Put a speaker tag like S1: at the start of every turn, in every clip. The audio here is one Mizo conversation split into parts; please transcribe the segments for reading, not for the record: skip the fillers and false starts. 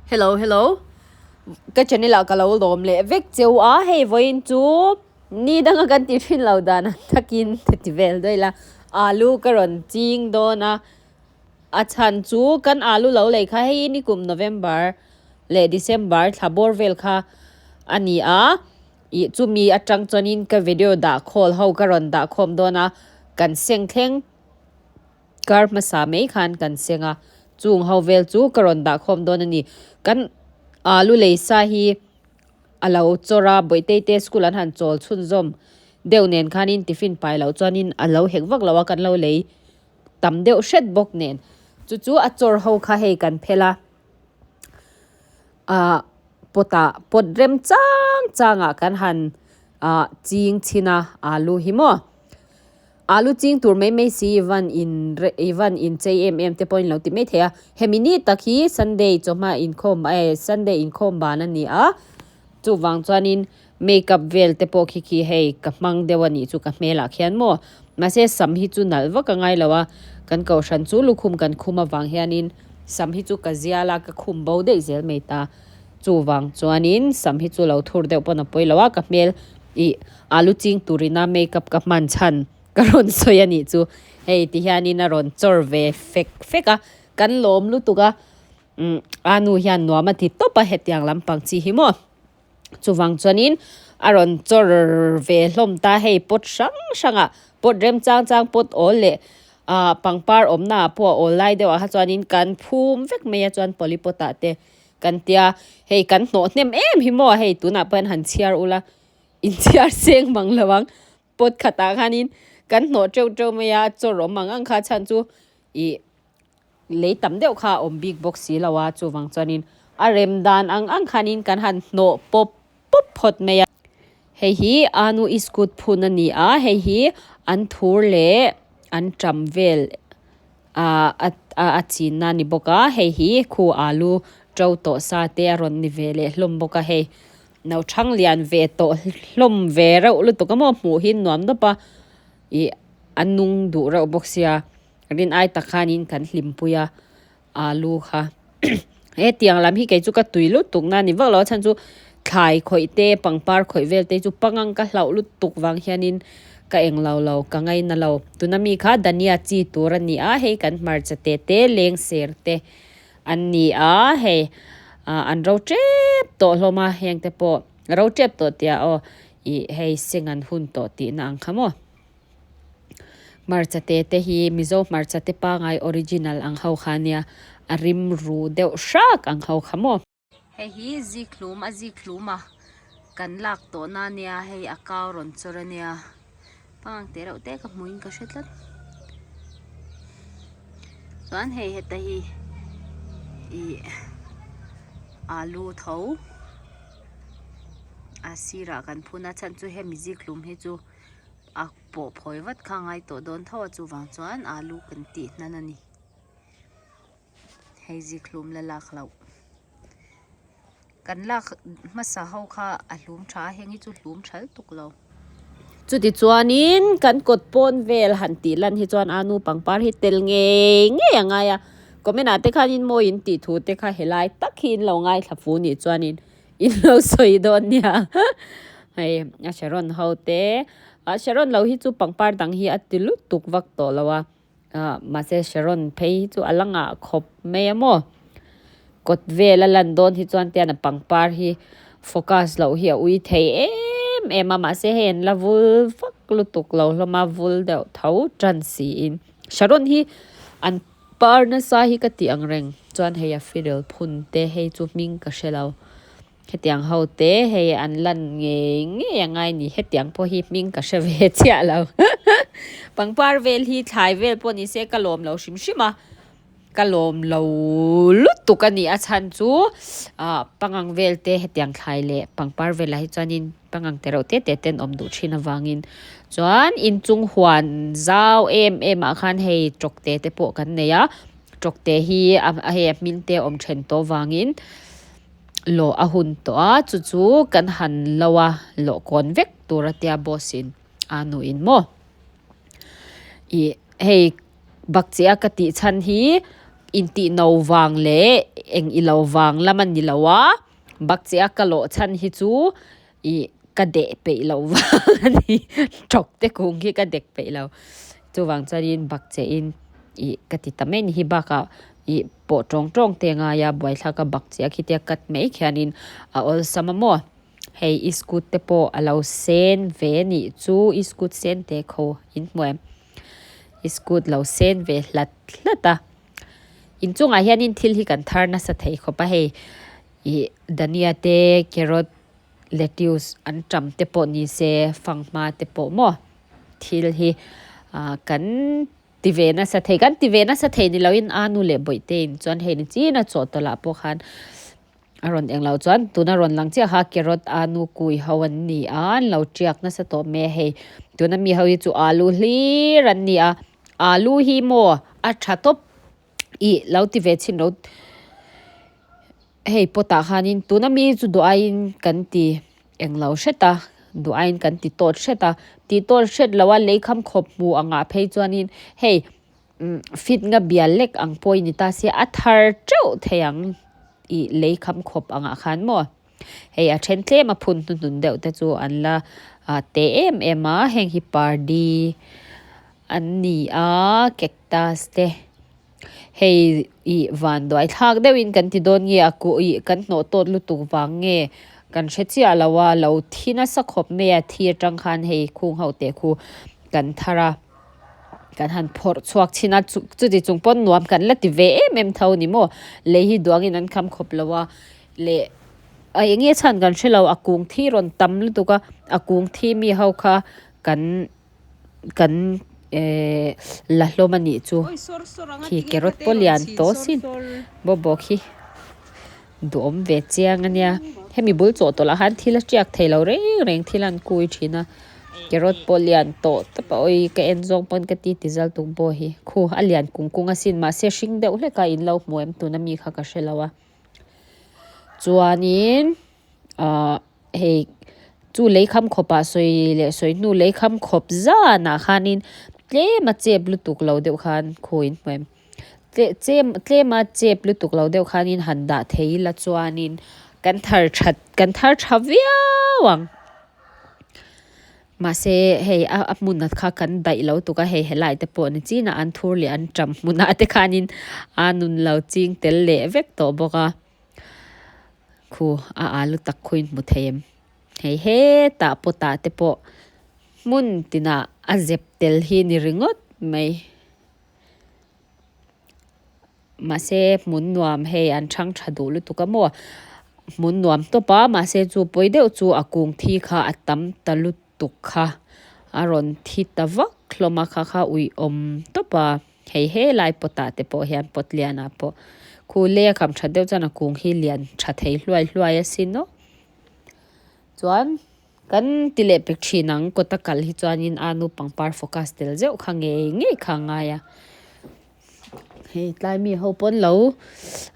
S1: Hello hello ka channel ah ka lo lawm leh vek cheu a hei vawiin chu ni danga kan ti thin lo dan ang takin ka ti vel daih la alu ka rawn ching dawn a a chhan chu kan alu lo lei kha hei nikum November leh December thla bawr vel kha a ni a ih chumi atang chuanin ka video dah khawl ho ka rawn dah khawm dawn a kan seng thleng. Kar hmasa mai khan kan seng a, chung ho vel chu ka rawn dah khawm dawn a ni. Kan alu lei sa hi a lo chawr a, Bawihtei te school an han chawl chhunzawm deuh nen khanin tiffin pai loh chuanin a lo hek vak lo a, kan lo lei tam deuh hret bawk nen. Chu chu a chawr ho kha hei kan phel a, ah pot ah pot rem chang chang ah kan han ah ching chhin a alu hi maw. Alu ching tur mai mai si Ivan in Ivan in chei em em te pawhin lo ti mai thei a, hemi ni tak hi Sunday chawhma inkhawm eh Sunday inkhawm ban a ni a, chuvang chuanin makeup vel te pawh khi khi hei ka hmang deuh a nih chu ka hmelah khian maw, mahse sam hi chu nalh vak a ngai lo a, kan kohhran chu lukhum kan khum avang hianin sam hi chu ka zial a ka khum bo daih zel mai ta, chuvang chuanin sam hi chu lo thur deuh pawn a pawi lo a ka hmel ih Alu ching turina makeup ka hman chhan ka rawn sawi a nih chu. Hei ti hianin a rawn chawr ve fek fek a, kan lawm lutuk a, umm a nu hian nuam a ti tawp a hetiang lampang chi hi maw. Chuvang chuanin a rawn chawr ve hlawm ta hei pot hrang hrangah pot rem chang chang pot awl leh ah pangpar awmna ah pawh a awl lai deuh ah kha chuanin kan phum vek mai a chuan polypot ah te kan tia hei kan hnawh hnem em hi maw hei tunah pawh hian han chhiar ula. Inchhiar seng mang lo ang. Pot khatah khanin kan hnawh teuh teuh mai a, chaw rawm ang ang kha chhan chu ih lei tam deuh kha a awm bik bawk si lo a, chuvang chuanin a rem dan ang ang khanin kan han hnawh pawp pawp phawt mai a. Hei hi Anu Iskut phun a ni a, hei hi an thur leh an ṭam vel ah a chinna a ni bawk a, hei hi khu alu ṭo tawh sa te a rawn ni ve leh hlawm bawk a hei. No thang lian ve tawh hlawm ve reuh lutuk a maw hmuh hi nuam dawp a ih a nung duh reuh bawk sia rin ai tak khanin kan hlimpui a alu kha hetiang lam hi kei chu ka tui lutuk na ni vak lo a chhan chu thlai khawih te pangpar khawih vel te chu pangang ka hlauh lutuk vang hianin ka eng lo lo ka ngaina lo tuna mi kha dhania chi tur a ni a hei kan hmarcha te te leng ser te. An ni a, hei ah an ro tep tawh hlawm a, heng te pawh ro tep tawh tia aw ih hei seng an hun tawh tihna ang kha maw. Hmarcha te te hi Mizo hmarcha te pangai original ang ho kha nia, a rim ru deuh hrak ang ho kha maw. Hei hi zikhlum a zikhlum a kan lak tawh na nia hei a kau rawn chawr a nia pangang te reuh te ka hmuhin ka hre tlat chuan hei heta hi ih alu tho a sirah kan phun a chhan chu hemi zikhlum hi chu a pawh phawi vat kha a ngai tawh dawn tho a chuvang chuan alu kan tih hnan a ni. Hei zikhlum la lak loh kan lak hmasa ho kha a hlum tha a heng hi chu hlum tha lutuk lo. Chuti chuanin kan kawt pawn vel han tih lan hi chuan anu pangpar hi tel ngei ngei a ngai a comment ah te khanin mawi in tih thu te kha helai tak hi in lo ngaithla fu nih chuanin in lo sawi dawn nia hei a Sharon ho te ah Sharon lo hi chu pangpar dang hi a ti lutuk vak tawh lo a. Ah mahse Sharon phei hi chu a la ngah khawp mai a maw kawt vel a lan dawn hi chuan tian a pangpar hi focus loh hi a ui thei em em a mahse hei an la vul vak lutuk lo hlawm a vul deuh tho tan siin Sharon hi an par nasa hi ka tih ang reng chuan hei a fiddle phun te hei chu hming ka hre lo. Hetiang ho te hei an lan ngei ngei a ngai ni hetiang pawh hi hming ka hre ve chiah lo pangpar vel hi thlai vel pawh ni se ka lawm lo hrim hrim a ka lawm lo lutuk a ni a chhan chu ah pangang vel te hetiang thlai leh pangpar velah hi chuanin pangang te reuh te te ten awm duh thin avangin chuan inchung huan zau em em ah khan hei tawk te te pawh kan nei a tawk te hi a hei a hmin te awm then tawh vangin. Lawh a hun tawh a, chu chu kan han lo a, lawh kawn vek tur a tia boss in a nu in maw. Ih hei bakcheh a ka tih chhan hi Intih no vang leh eng i lo vang lam a ni lo a, bakcheh a ka lawh chhan hi chu ih ka deh peih loh vang a ni tawk te kung hi ka dek peih lo chuvang chuanin bakcheh in ih ka ti ta mai a ni hi bakah ih pawh tawng tawng te a ngai a buaithlak a bakcheh a khitia cut mai khianin a awlsam a maw hei iskut te pawh a lo sen ve a nih chu iskut sen te kho in hmu em iskut lo sen ve hlat hlat a inchungah hianin thil hi kan thar nasa thei khawp a hei ih dhania te carrot lettuce an tam te pawh ni se fanghma te pawh maw thil hi ah kan ti ve nasa thei kan ti ve nasa thei ni loin a nu leh bawihte in chuan hei ni chin a chawhtawlh ah pawh khan a rawn eng loh chuan tuna rawn lang chiah kha carrot anu kui ho an ni a an lo tiak nasa tawh mai a hei tuna mi ho hi chu alu hlir an ni a alu hi maw a tha tawp ih lo ti ve chhin ro hei pot ah khanin tuna mi chu duh aiin kan ti eng lo hret a duh aiin kan ti tawt hret a tih tawt hret lo a lei kham khawp hmu angah phei chuanin hei umm fit nga bial lek ang pawh i ni ta sia a thar teuh thei ang ih lei kham khawp angah khan maw hei a then tlem a phun hnuhnun deuh te chu an la ah teh em em a heng hi pardi an ni a cactus te hei ih vanduai thlak deuhin kan ti dawn nge a kuh ih kan hnawh tawt lutuk vang nge kan hre chiah lo a lo thi nasa khawp mai a thi atang khan hei khung ho teh khu kan thar a. Kan han phawrh chhuak chhin a chu chuti chung pawn nuam kan la ti ve em em tho ni maw lei hi duangin an kham khawp lo a leh a eng nge chhan kan hre lo a kung thi rawn tam lutuk a a kung thi mi ho kha kan kan ehh la hlawm a nih chu khi carrot pawh lian tawh sin bawkbawk hi duhawm ve chiang a nia hemi bul chawhtawlh ah khan thil a tiak thei lo reng reng thil an kui thin a. Carrot pawh lian tawh tawp a awi ka en zawng pawn ka ti ti zal tuk baw hi khu a lian kung kung a sin mahse hring deuh hlek a in lo hmu em tuna mi kha ka hre lo a chuanin ahh hei chu lei kham khawp ah sawi leh sawi hnu lei kham khawp zanah khanin tlem a chep lutuk lo deuh khan khu in hmu em tlem tlem a chep lutuk lo deuh khanin han dah thei ila chuanin kan thar that kan thar tha viau ang. Mahse hei a a hmun kha kan daih lo tuk a hei helai te pawh ni chin a an thur leh an ṭam hmunah te khanin a nun lo ching tel leh vek tawh bawk a khu a alu tak khu in hmu thei em hei hetah pawtah te pawh hmun tinah a zep tel hi ni ringawt mai. Mahse hmun nuam hei an chhang tha duh lutuk a maw hmun nuam tawp a mahse chu pawi deuh chu a kung thi kha a tam ta lutuk kha a rawn thi ta vak hlawm a kha kha uiawm tawp a hei helai pot ah te pawh hian pot lian ah pawh khu lei a kham that deuh chuan a kung hi lian tha thei hluai hluai asin aw chuan. Kan ti leh pek thin ang, kawta kal hi chuanin a nu pangpar focus tel zeuh kha ngei ngei kha a ngai a. Hei tlai mi ho pawn lo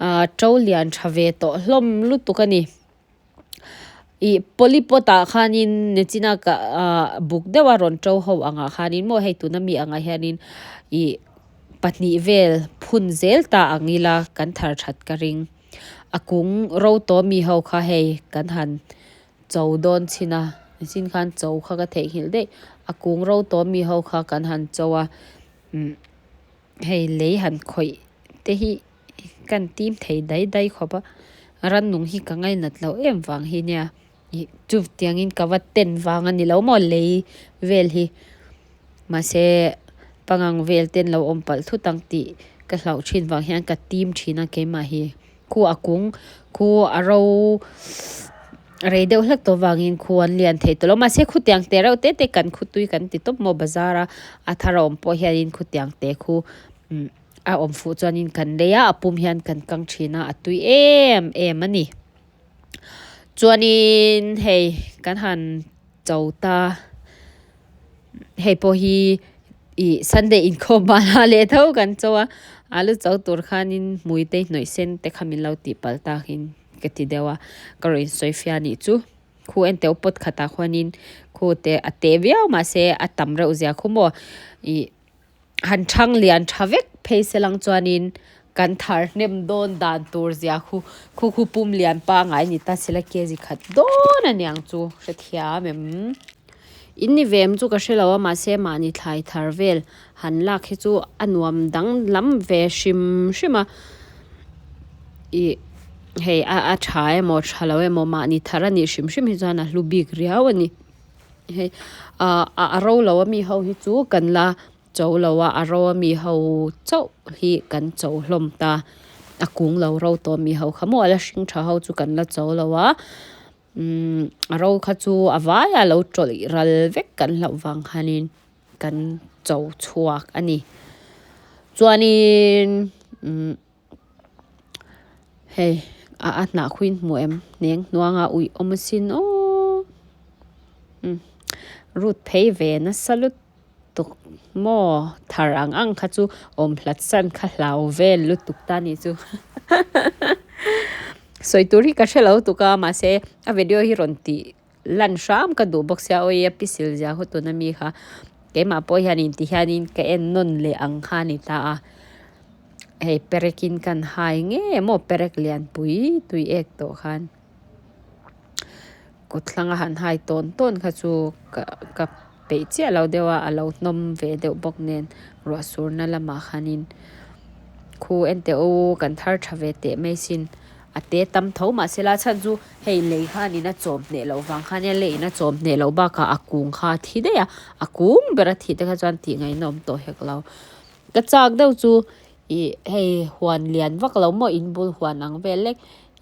S1: ah to lian tha ve tawh hlawm lutuk a ni. Ih poly pot ah khanin nichina ka ah buk deuh a rawn to ho angah khanin maw hei tuna mi angah hianin ih pahnih vel phun zel ta ang ila kan thar that ka ring. A kung ro tawh mi ho kha hei kan han. Cho dawn chhin a nichin khan cho kha ka theihnghilh daih a kung ro tawh mi ho kha kan han cho a umm hei lei han khawih te hi kan tim thei dai dai khawp a rannung hi ka ngainat loh em vang hi nia ih chutiangin ka va ten vang a ni lo maw lei vel hi mahse pangang vel ten lo awm palh thut ang tih ka hlauh thin vang hian ka tim thin a keimah hi. Khu a kung khu a ro rei deuh hlek tawh vangin khu an lian thei tawh lo mahse khu tiang te reuh te te kan khu tui kan ti tawp maw bazar a a thar a awm pawh hianin khu tiang te khu umm a awm fuh chuanin kan lei a a pum hian kan kang thin a a tui em em a ni chuanin hei kan han cho ta. Hei pawh hi ih sunday inkhawm bana leh tho kan cho a alu cho tur khanin hmui te hnawih sen te kha min lo tih palh takin ka ti deuh a ka rawn insawi fiah anih chu khu en teuh pot khatah khuanin khu te a teh viau mahse a tam reuh zia khu maw ih han thang lian tha vek phei se lang chuanin. Kan thar hnem dawn dan tur zia khu khu khu pum lian pangai ni ta sela kg khat dawn a niang chu hrethiam em. In ni ve em chu ka hre lo a mahse mahni thlai thar vel han lak hi chu a nuam dang lam ve hrim hrim a ih hei a a tha emaw tha lo emaw mahni thar a nih hrim hrim hi chuan a hlu bik riau a ni hei ah a ro lo a mi ho hi chu kan la cho lo a a ro a mi ho chauh hi kan cho hlawm ta a kung lo ro tawh mi ho kha maw a la hring tha ho chu kan la cho lo a. Umm a ro kha chu a vaia lo tawlh ral vek kan hlauh vang khanin kan cho chhuak a ni chuanin umm hei a a hnah khu in hmu em hneng hnuanga uih awm asin aww umm root phei ve nasa lut tuk maw thar ang ang kha chu awm hlat san kha hlau vel lutuk ta ni chu sawi tur hi ka hre lo tuk a mahse a video hi rawn tih lan hram ka duh bawk sia awi a pisil zia hu tuna mi kha keimah pawh hianin ti hianin ka en nawn leh ang kha a ni ta a hei perek in kan hai nge maw perek lianpui tui ek tawh khan. Kut hlanga han hai tawn tawn kha chu ka ka peih chiah lo deuh a a lo hnawm ve deuh bawk nen ruah surna lamah khanin khu enteh u kan thar tha ve teh mai sin a te tam tho mahse la chhan chu hei lei khanin a chawm hneh loh vang khan nia leiin a chawm hneh loh bakah a kung kha a thi daih a a kung ber a thih te kha chuan tih ngaihna awm tawh hek lo ka chak deuh chu ih hei huan lian vak lo maw inbul huan ang vel lek.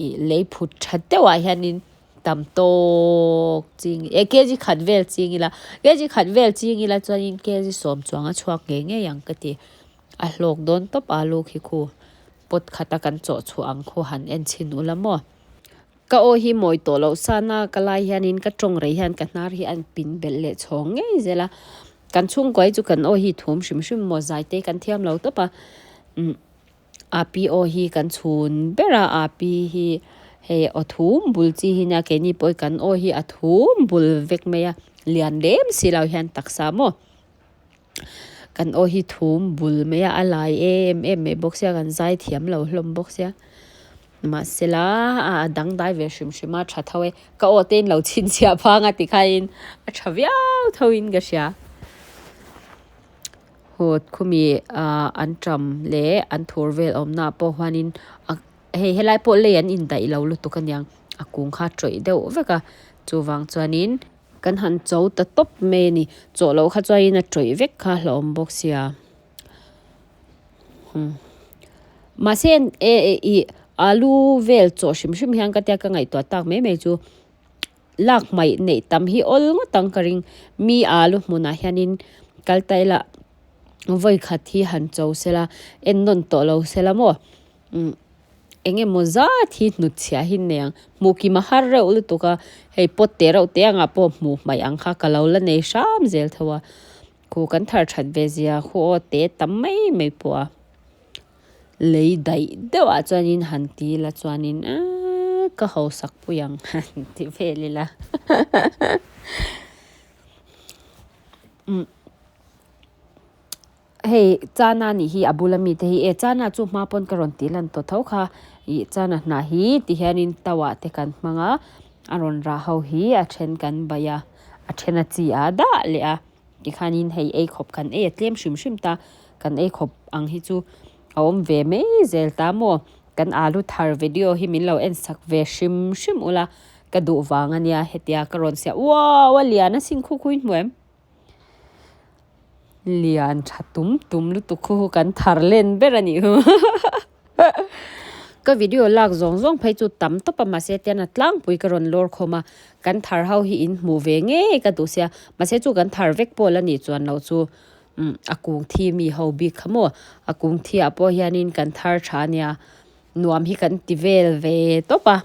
S1: Ih lei phut that deuh ah hianin tam tawk ching eh kg khat vel ching ila kg khat vel ching ila chuanin kg sawm chuang a chhuak ngei ngei ang ka ti a hlawk dawn tawp alu khi khu pot khat a kan chawh chhuah ang khu han en chhin ula maw ka aw hi mawi tawh loh san a ka lai hianin ka tawng rei hian ka hnar hi a pin belh leh chhawng ngei zel a kan chhungkua hi chu kan aw hi thum hrim hrim maw zai te kan thiam lo tawp a umm. Api aw hi kan chhun ber a, api hi hei aw thum bul chi hi nia keini pawh hi kan aw hi a thum bul vek mai a, lian lem si lo hian taksa maw kan aw hi thum bul mai a, a lai em em mai bawk sia kan zai thiam lo hlawm bawk sia mahsela a dangdai ve hrim hrim a tha tho e ka aw te in lo chhinchhiah phang a tikhain a tha viau tho in ka hria. Hawt khumi ah an ṭam leh an thur vel awmna ah pawh huanin a hei helai pawh lei an indaih lo lutuk aniang a kung kha tawih deuh vek a chuvang chuanin kan han cho ta tawp mai a ni chawh loh kha chuanin a tawih vek kha a hlauhawm bawk sia umm mahse eh ih alu vel chawh hrim hrim hian ka tia ka ngaihtuah tak mai mai chu. Lak hmaih neih tam hi awl ngawt ang ka ring. Mi alu hmunah hianin kal ta ila vawi khat hi han cho sela en nawn tawh lo sela maw umm eng emaw zat hi hnutchhiah hi nei ang. Hmuh kim a har reuh lutuk a, hei pawt teh reuh teh angah pawh hmuh hmaih ang kha ka lo la nei hram zel tho a. Khu kan thar that ve zia khu aw te tam mai mai pawh a. Lei daih deuh ah chuanin han ti ila chuanin aaa ka hausak pui ang han ti vel ila umm hei chana nih hi a bula mite hi e chana chu hma pawn ka rawn tih lan tawh tho kha ih chana hnah hi ti hianin tauah te kan hmang a a rawn rah ho hi a then kan baih a a then a chi ah dah leh a. Tikhanin hei ei khawp kan ei a tlem hrim hrim ta, kan ei khawp ang hi chu a awm ve mai zel ta maw? Kan alu thar video hi min lo en sak ve hrim hrim ula ka duh vang a nia hetia ka rawn siam uau a lian a sin khu khu in hmu em? Lian tha tum tum lutuk khu khu kan thar len ber a nih hu. Ka video lak zawng zawng phei chu tam tawp a mahse tian a tlangpui ka rawn lawr khawm a, kan thar ho hi in hmuh ve ngei ka duh sia, mahse chu kan thar vek pawh la nih chuan loh chu umm a kung thi mi ho bik kha maw, a kung thi ah pawh hianin kan thar tha ania nuam hi kan ti vel ve tawp a,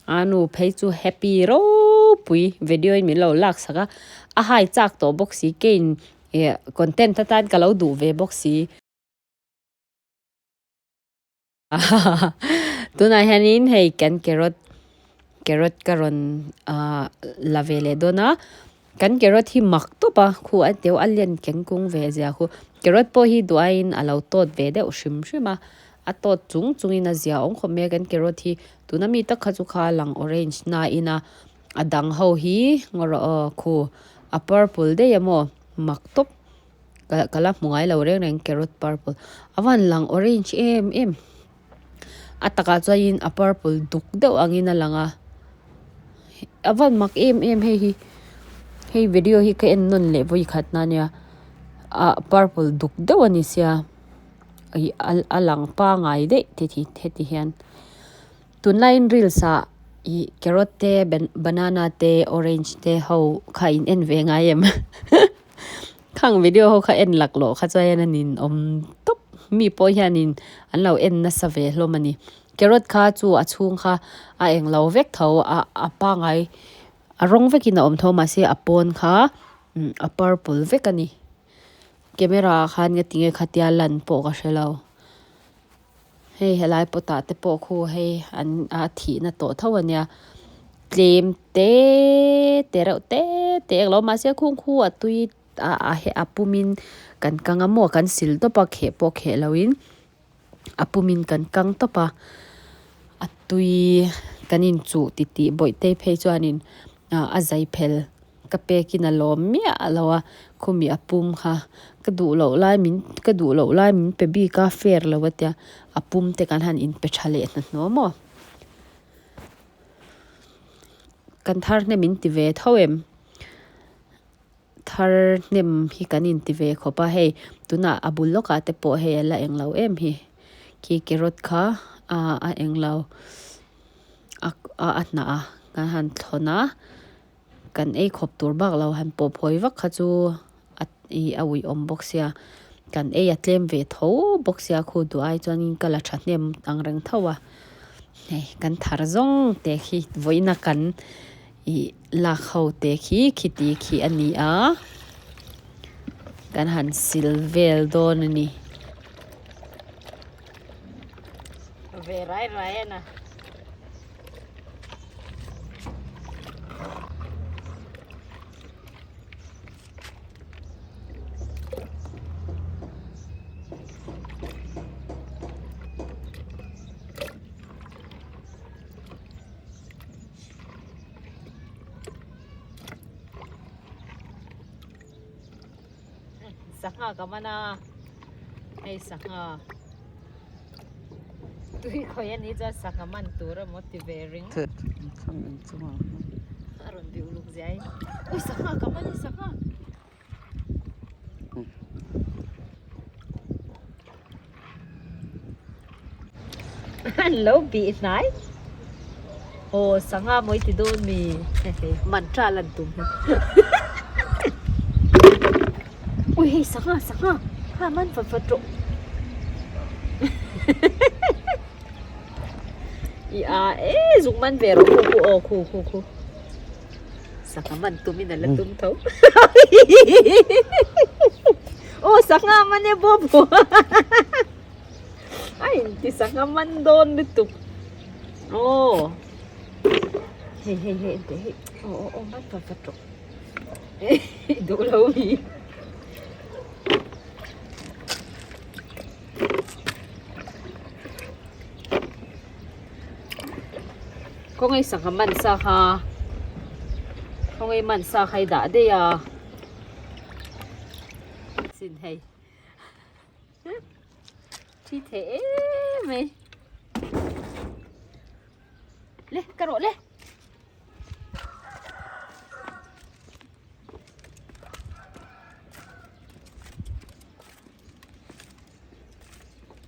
S1: a nu phei chu happy ropui video in min lo lak sak a, a hai chak tawh bawk si keiin ih content atan ka lo duh ve bawk si. Tunah hianin hei kan carrot carrot ka rawn ah la ve leh dawn a kan carrot hi mak tawp a khu a deuh a len keng kung ve zia khu carrot pawh hi duh aiin a lo tawt ve deuh hrim hrim a. A tawt chung chungin a zia awm khawp mai a kan carrot hi tuna mi tak kha chu kha a lang orange nain a a dang ho hi ngaw rawh aw khu a purple daih a maw mak tawp ka ka la hmu ngai lo reng reng carrot purple a van lang orange em em a takah chuanin a purple duk deuh angin a lang a a van mak em em hei hi hei video hi ka en nawn leh vawi khat na nia ah purple duk deuh a ni sia. Ih a lang pangai daih heti hian tunlaiin reels ah ih carrot te banana te orange te ho kha in en ve ngai em khang video ho kha en lak loh kha chuan a nin awm tawp mi pawh hianin an lo en nasa ve hlawm a ni carrot kha chu a chhung kha a englo vek tho a a pangai a rawng vekin a awm tho mahse a pawn kha a purple vek a ni. Camera ah khan nga tinge khatia lan pawh ka hre lo hei helai pot ah te pawh khu hei an a thih na tawh tho ania tlem te te reuh te te englo mahse khung khu a tui a a a pum in kan kang a maw kan sil tawp a kheh pawh kheh lo in a pum in kan kang tawp a a tui kan inchuh titih bawihte phei chuan in a zai phel. Ka pekin a lawm miah lo a, khumi a pum kha ka duh loh lai min ka duh loh lai min pe bik a fair lo a tia a pum te kan han inpe tha leh hnahnawh maw. Kan thar hnem in ti ve tho em? Thar hnem hi kan inti ve khawp a hei tunah a bul lawkah te pawh hei a la englo em hi khi carrot kha a englo a a hnah a kan han thlawn a. Kan ei khawp tur bak lo han pawh phawi vak kha chu a ih a uih awm bawk sia kan ei a tlem ve tho bawk sia khu duh ai chuanin ka la thahnem ang reng tho a hei kan thar zawng te khi vawiina kan ih lak ho te khi khiti khi a ni a kan han sil vel dawn a ni. Ve rai rai a na. Sangha ka man a hei sangha tui khawi a nih chuan sangha man tur emaw ti ve ring a rawn bih uluk zia hi ui sangha ka man e sangha. An lo bih hnai aw sangha mawi ti dawn mi man ṭal an tum hi ui hei sangha sangha kha man vat vat rawh i a e zuk man ve rawh khu khu aw khu khu khu sangha man tum in a la tum tho aw sangha man e bawp a inti sangha man dawn lutuk aw hei hei hei enteh hei aw aw aw man vat vat rawh duh lo mi. Khawngaih sangha man sa kha khawngaih man sa kha i dah daih a sin hei thi thei em mai le ka rawh le.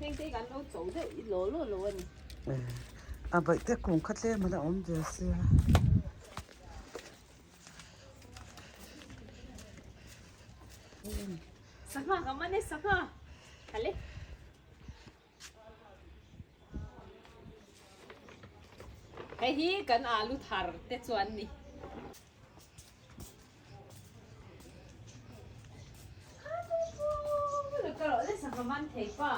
S1: Heng te hi kan lo cho deuh i law law lo a ni.
S2: A baih te kum kha tlem a la awm ve sia.
S1: Sangha ka man e sangha. Hale. Hei hi kan alu thar te chuan ni. Ka rawh le sangha man thei pa.